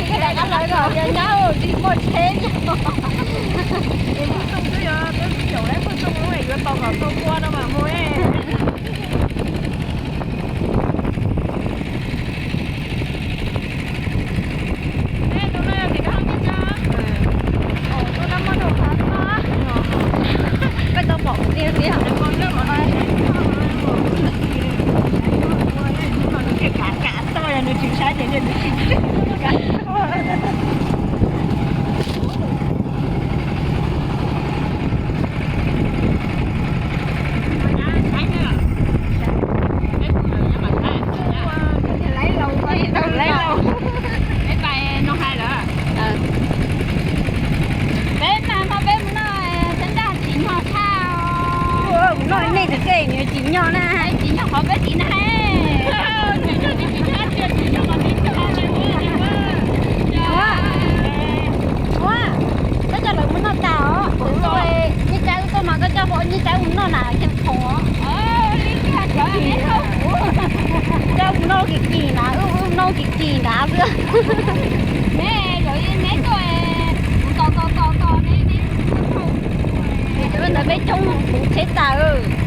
Hlawv kom yog nyab tsis muaj tsheb li. Es pheej xoo xwb, yog peb xoo caum lawm, pheej xoo yuav tos kom tau ua no mas mus. Tus no yog tim koj hauv nyiaj txiag. Tus no muaj noj qab no. Koj tau pom kuv tiag tiag. Nws kav kav toj, yog nws tsis saib ces nws tsis kav. Peb mas no peb mus noj txhab nraj tsim nyog tshaj. Mus noj nej tus kej nws tsim nyog na. Tsim nyog qhov peb tsis na. Ua, ua, koj coj lawv mus noj tas os. Nyiaj txiag tuaj mas koj coj nyiaj txiag mus noj na, ceeb phoom os. Coj mus noj kim kim na, wb wb noj kim kim na xwb. Cov ntawd peb coob kuv tsheb tas.